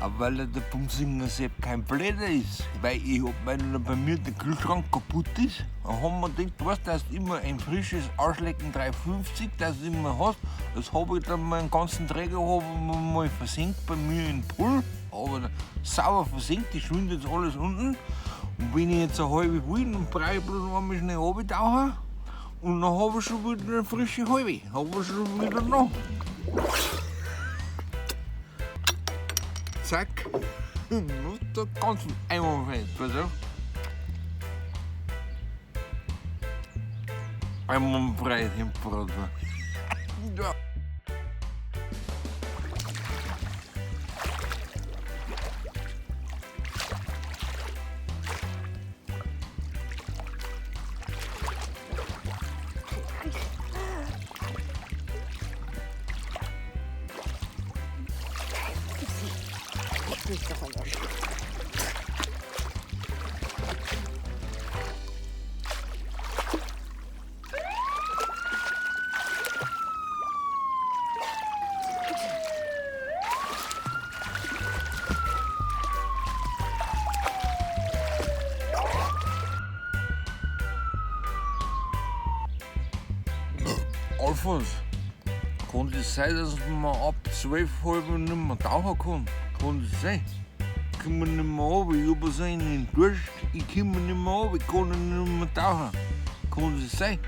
Aber weil der Bumsinger Sepp kein Bläder ist, weil ich hab, weil bei mir der Kühlschrank kaputt ist, dann haben wir gedacht, weißt, dass du immer ein frisches Arschlecken 3,50, das du immer hast, das hab ich dann meinen ganzen Träger hab ich mal versenkt bei mir in den Pool, aber sauer versenkt, die schwimmt jetzt alles unten. Und wenn ich jetzt eine halbe will, dann brauche ich bloß einmal schnell runtertauchen und dann habe ich schon wieder eine frische halbe, habe ich schon wieder noch. Zack. Der ganzen Einwandfrei. Pass auf. Einwandfrei Temperatur. Ja. Alfons, kann das sein, dass man ab 12 halb nicht mehr tauchen kann? Kann das sein? Ich komme nicht mehr runter, ich hab so einen Durst, ich komme nicht mehr runter, ich kann nicht mehr tauchen. Kann das sein?